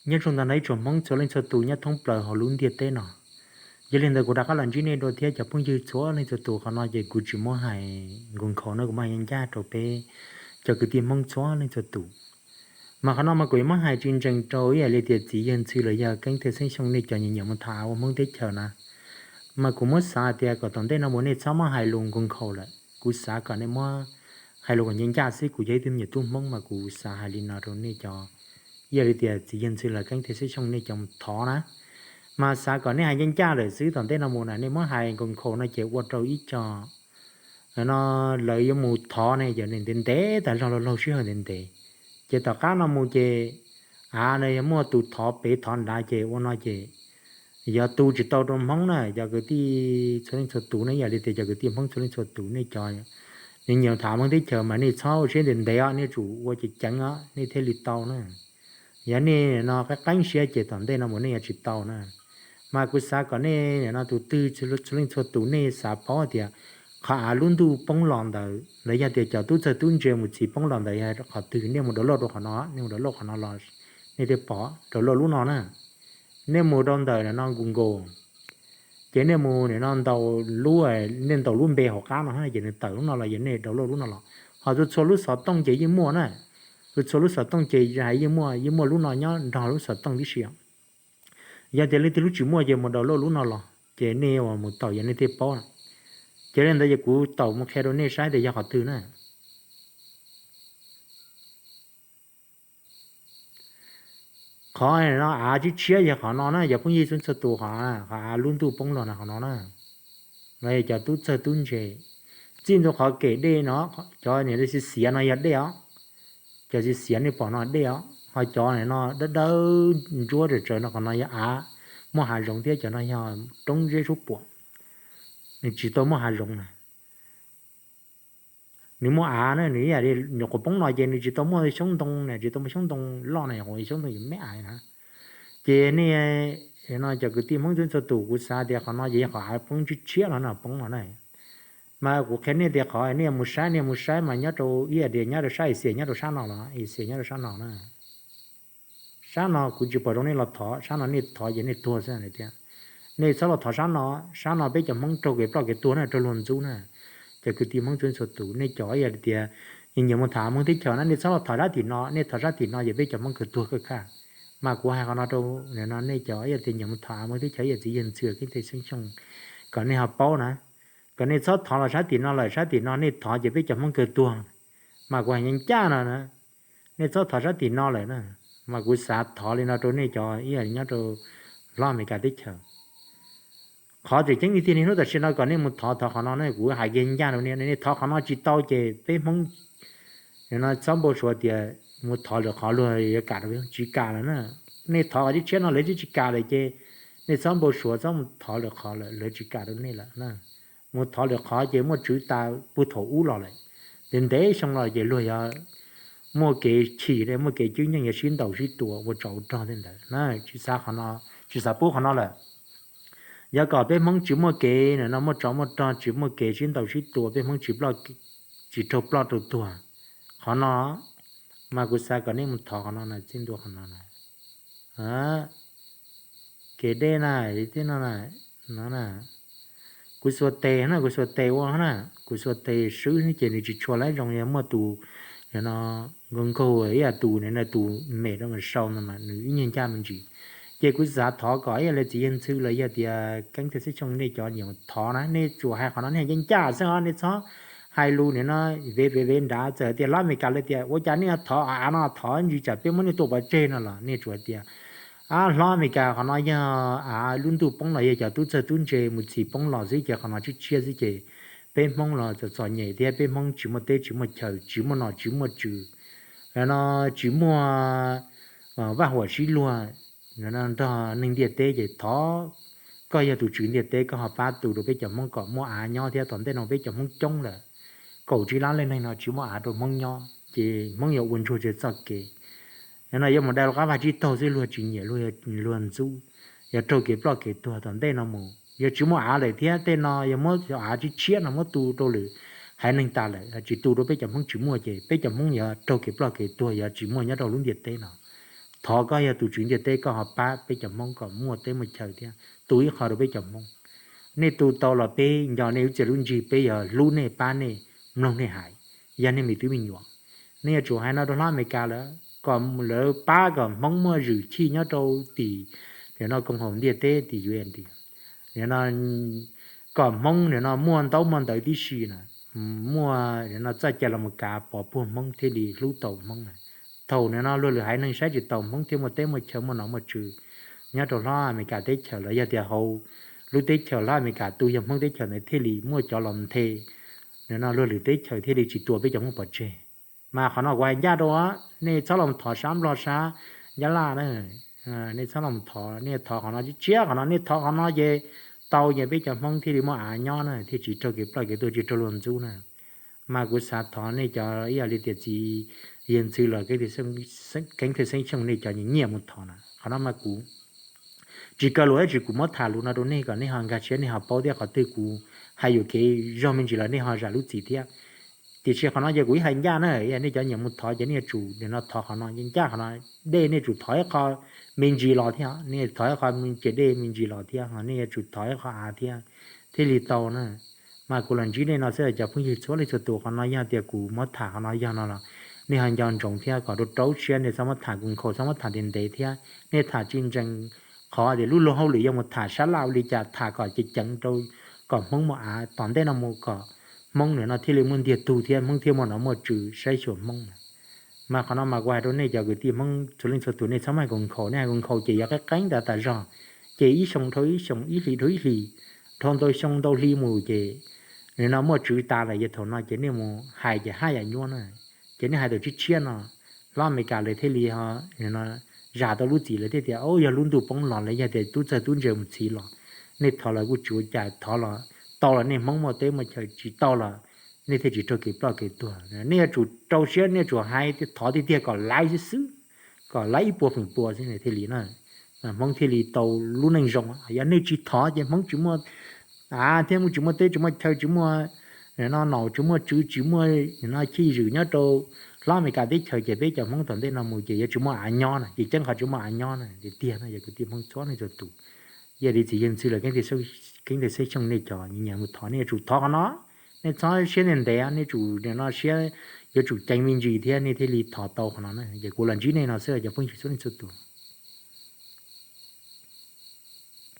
Nyob zoo ntawm no ib tsoom Hmoob txhua leej txhua tus nyob thoob plaws hauv lub ntiaj teb no. Yog li ntawd kuv rov qab los ntsib nej dua thiab cov phooj ywg txhua leej txhua tus, qhov no ces kuv tsis muab hais nkaus nkhaus no, kuv muab hais ncaj ncaj rau peb cov kwv tij Hmoob txhua leej txhua tus. Mas qhov no mas kuv yuav muab hais tsis ntsees rau ib yam li tias txiv yawg ntxhw los yog Keeb Thej Xeeb Xyooj nej cov nyiam nyiam mus tham ua Hmoob teb chaws na. Mas kuv muab xav tias kom tom ntej no mus nej txhob muab hais lus nkaus nkhaus lawm, kuv xav kom nej muab hais lus kom ncaj ncaj xwb. Kuv yog ib tug me nyuam tub Hmoob mas kuv xav hais li no rau nej cov, ib yam li tias txiv yawg ntxhw los Keeb Thej Xeeb Xyooj nej cov mus thov na, mas xav kom nej hais ncaj ncaj lawm xwb. Tom ntej no mus na nej muab hais nkaus nkhaus no ces ua rau ib co no lawv yuav mus thov ne yog ntev ntev tas zog, laug laug sij hawm ntev ntev, ces tom qab no mus ces av no yog muaj tus thov pem thov nrad ces ua no ces yog tu tsis tau rau Hmoob na. Cov kwv tij txhua leej txhua tus ne, ib yam li tias cov kwv tij Hmoob txhua leej txhua tus nej cov nyiam nyiam tham Hmoob teb chaws mas nej txhob ua siab ntev ntev os, nej tsum ua ceev ceev os nej thiaj li tau na. Yog nej no qeeb qeeb siab ces tom ntej no mus nej yuav tsis tau na. Mas kuv xav kom nej no tus twg txhua leej txhua tus nej xav paub tias qhov av lub ntuj poob los ntawd los yog tias cov tub txawg tub ntse mus txhiv poob los ntawd yog qhov twg, nej mus download rau qhov no, nej mus download qhov no los nej thiaj pom, download lub no na. Nej mus rau ntawm no Google, ces nej mus nim no ntaus lub, nej ntaus lub npe hauv qab no ces nws tawm lub no los, yog nej download lub no los. Ho txhua txhua lub xov tooj ces yeej muaj na. Txhua txhua lub xov tooj ces hais yeej muaj, yeej muaj lub no nyob nrog lub xov tooj tib si. Yog tias leej twg lub tsis muaj ces mus download lub no los ces nej ua mus taus yog nej thiaj paub. Ces li ntawd ces kuv taus mus qhia rau nej saib tias yog qhov twg na. Qhov no av tshiab tshiab yog qhov no na, yog phooj ywg txhua txhua tus, qhov av lub ntuj poob los na qhov no na. Los yog cov tub txawg tub ntse, txij ntua qhov kem dej no, cov niam xiv xiav no yog dej os. Cov xiv xiav nej pom no dej os, ho cov no dawb dawb ntsuab tsawv tsawv no qhov no yog av muaj hav zoov thiab, cov no yog roob zeb suab puam, nws tsis tau muaj hav zoov na. Nws muaj av na, nws ib yam li nyuam qhuav poob no ces nws tsis tau muaj xyoob ntoo na, tsis tau muaj xyoob ntoo loj na, nyuam qhuav xyoob ntoo yus me av na. Ces nej no cov kwv tij Hmoob txhua txhua tus, kuv xav tias qhov no ces yog qhov av poob tshiab tshiab no na, poob no na. Mas kuv qhia nej tias qhov nej mus saib, nej mus saib mas nyob rau ib yam li nyob rau sab Axias, nyob rau sab no los, Axias nyob rau sab no na. Sab no kuv tsis pom zoo nej los thov, sab no nej thov ces nej tuag xwb tias. Nej txhob los thov sab no, sab no peb cov Hmoob raug kev ploj kev tuag na, raug luag ntxub na. Cov kwv tij Hmoob txhua txhua tus, nej cov ib yam li tias nyiam mus tham Hmoob teb chaws na, nej txhob los thov sab tim no, nej thov sab tim no ces peb cov Hmoob kawg tuag kawg kiag. Mas kuv hais qhov no rau no nej cov ib yam li tias nyiam mus tham Hmoob teb chaws, ib yam txiv yawg ntxhw Keeb Thej Xeeb Xyooj, kom nej ho paub na, kom nej txhob thov los sab tim no lawm, sab tim no nej thov ces peb cov Hmoob kawg tuag. Mas kuv hais ncaj ncaj no na, nej txhob thov sab tim no lawm na. Mas kuv xav thov li no rau nej cov ib yam li nyob rau hlob Amelikas teb chaws. Qhov tseem ceeb tiag tiag niaj hnub tam sim no kom nej mus thov, thov qhov no ne, kuv hais kiag ncaj rau nej, nej thov qhov no tsis tau ces peb Hmoob no txhob npau suav tias mus thov lwm qhov luag yuav kam rau peb, tsis kam lawm na. Nej thov qhov tshiab tshiab no lawv twb tsis kam lawm ces nej txhob npau suav txhob mus thov lwm qhov lawm, lawv tsis kam rau nej lawm na. Mus thov lwm qhov ces muaj tswv tas puag thaum ub los lawm. Ces ntev xyoo los ces luag yog muaj kev chim, muaj kev cwb nyeej, yog sib ntaus sib tua ua tsov ua rog tej ntawd na. Tsis xav qhov no, tsis xav pub qhov no lawm. Yog kom peb Hmoob tsis muaj kev no muaj tsov muaj rog, tsis muaj kev sib ntaus sib tua, peb Hmoob tsis ploj, tsis raug ploj raug tuag. Qhov no mas kuv xav kom nej mus thov qhov no na, txij ntua qhov no na. Kev dej na, tij no na, no na, kuv xuas tes na, kuv xuas tes ua na, kuv xuas tes swb ces nws tsis tshua laib zoo, yog muaj tus no nkaug nkaug ib yam tus no, tus mem rau mas sau no mas nws ib nyuag ncaj me ntsis. Ces kuv xav thov kom ib yam li txiv yawg ntxhw los yog tias Keeb Thej Xeeb Xyooj nej cov nyiam thov na, nej tsuas hais qhov no nej hais ncaj ncaj xwb os, nej txhob hais lus nim no vev vev vev nrad. Txawm tias hlob Amelikas lawv tias ua cas nej thov av no, thov ntsis tsam peb muab nej tua pov tseg no los nej tsuas tias, a, hlob Amelikas, qhov no yog av lub ntuj poob los yog cov tub txawg tub ntse mus txhim poob los xwb ces qhov no tshiab tshiab xwb ces peb Hmoob los txom txom nyem thiab peb Hmoob tsis muaj teb tsis muaj chaw, tsis muaj nom tsis muaj tswv, no tsis muaj vaj huam sib luag nrog neeg ntiaj teb ces thov koj yog tus tswv ntiaj teb koj ho pab tu rau peb cov Hmoob kom muaj av nyob thiab. Tom ntej no peb cov Hmoob coob lawm, kaum tsib lab leej neeg no tsis muaj av rau Hmoob nyob ces Hmoob yuav ua ntsuag tseg txoj kev. No yuav mus dai rau qab vaj tsib taug xwb, luag tsis nyiam, luag ntxub, yuav raug kev ploj kev tuag tom ntej no mus. Yog tsis muaj av lawm thiab tej no yog muab av tshiab tshiab no muab tu rau lwm haiv neeg tas lawm, tsis tu rau peb cov Hmoob tsis muaj ces peb cov Hmoob yuav raug kev ploj kev tuag, yuav tsis muaj nyob rau lub ntiaj teb no. Thov koj yog tus tswv ntiaj teb, koj ho pab peb cov Hmoob kom muaj teb muaj chaw thiab tu ib qho rau peb cov Hmoob. Nej tu tau los peb nco nej lub txiaj lub ntsig, peb yog hlub nej, pab nej, mloog nej hais, yog nej me tub me nyuam. Nej yuav tsum hais no rau hlob Amelikas lawm kom lawv pab kom Hmoob muaj zwm chij nyob rau tim, nim no koom haum ntiaj teb tim U N, nim no kom Hmoob nim no muaj ntaub muaj ntawv tib si na, muaj nim no txoj cai los mus kav pov puag Hmoob thiaj li hlub tau Hmoob na. Thaum nim no luag lwm haiv neeg saib tsis taus Hmoob thiaj muaj teb muaj chaw muaj nom muaj tswv nyob rau hlob Amelikas teb chaws los yog tias hauv lub teb chaws hlob Amelikas tu yog Hmoob teb chaws ntawd thiaj li muaj cov los nthe nim no luag lwm teb chaws thiaj li tsis tua peb cov Hmoob pov tseg. Mas qhov no kuv hais ncaj rau nej txhob los thov sab Nplog sab Nyab Laj na. Nej txhob los thov, nej thov qhov no tshiab, qhov no nej thov qhov no ces tau ces peb cov Hmoob thiaj li muaj av nyob na, thiaj tsis raug kev ploj kev tuag, tsis raug luag ntxub na. Mas kuv xav thov nej cov ib yam li tias txiv Yawg Ntxhw los Keeb Thaj Xeeb Xyooj nej cov nyiam mus thov na, qhov no mas kuv tsis kaw lus dab tsi, kuv muab tham lus no rau nej kom nej ho nkag siab, nej ho paub thiab, qhov twg kuv hais yuam kev zog me ntsis los nej ho zam lub txim thiab. Tiam sis qhov no ces kuv ib hais ncaj na, nej cov nyiam mus thov ces nej yuav tsum nim no thov qhov no ncaj, qhov no dej nej tsum thov ib qho me ntsis los thiab, nej thov ib qho ces dej me ntsis los thiab, nej yuav tsum thov ib qho av thiab thiaj li tau na. Mas kuv los ntsib nej no xwb cov phooj ywg txhua leej txhua tus, qhov no yog tias kuv muab tham qhov no yog no los nej ho nco ntsoov thiab kom rau rau siab, nej txhob muab tham kws nkhaus, txhob muab tham ntev ntev thiab nej tham tsis ntsees qhov tias lub luag hauj lwm yuav mus tham sab laj ua li cas, tham kom ceev ceev rau kom Hmoob muaj av tom ntej no mus kom Hmoob nim no thiaj li muaj ntiag tug thiab Hmoob thiaj muaj nom muaj tswv saib xyuas Hmoob na. Mas qhov no mas kuv hais rau nej cov kwv tij Hmoob txhua leej txhua tus, nej txhob muab hais kws nkhaus, nej hais kws nkhaus ces yog qeeb qeeb ntawd tas zog, ces ib xyoo dhau ib xyoo, ib hlis dhau ib hlis, dhau ntau xyoo ntau hli mus ces nim no muaj tswv tas lawm ces thaum no ces nej mus hais ces haj yam nyuaj na. Ces nej hais tawm tshiab tshiab no, hlob Amelikas lawv thiaj li zam tau lub txim, lawv thiaj tias yog lub ntuj poob los los yog tias tub txawg tub ntse mus txhiv los, nej thov los kuj tsis ua cas, thov los tau los nej Hmoob muaj teb muaj chaw, tsis tau los nej thiaj tsis raug kev ploj kev tuag. Nej yuav tsum rau siab, nej yuav tsum hais thov tiag tiag kom laiv xwb xwb, kom laiv ib puas feem pua xwb thiaj li na, Hmoob thiaj li tau lub neej zoo. Yog nej tsis thov ces Hmoob tsis muaj av thiab, Hmoob tsis muaj teb tsis muaj chaw, tsis muaj no nom, tsis muaj tswv, tsis muaj no chij zwm nyob rau hlob Amelikas teb chaws ces peb cov Hmoob tom ntej no mus ces yuav tsis muaj av nyob na, ces ceeb qhov tsis muaj av nyob na tiag tiag no, yog kwv tij Hmoob txhua leej txhua tus. Yog li txiv Yawg Ntxhw los Keeb Thaj Xeeb Xyooj nej cov nyiam mus thov nej yuav tsum thov qhov no, nej txhob siab ntev ntev, nej tsum nim no siab yuav tsum ceev me ntsis thiab nej thiaj li thov tau qhov no na. Ces kuv los ntsib nej no xwb cov phooj ywg txhua leej txhua tus.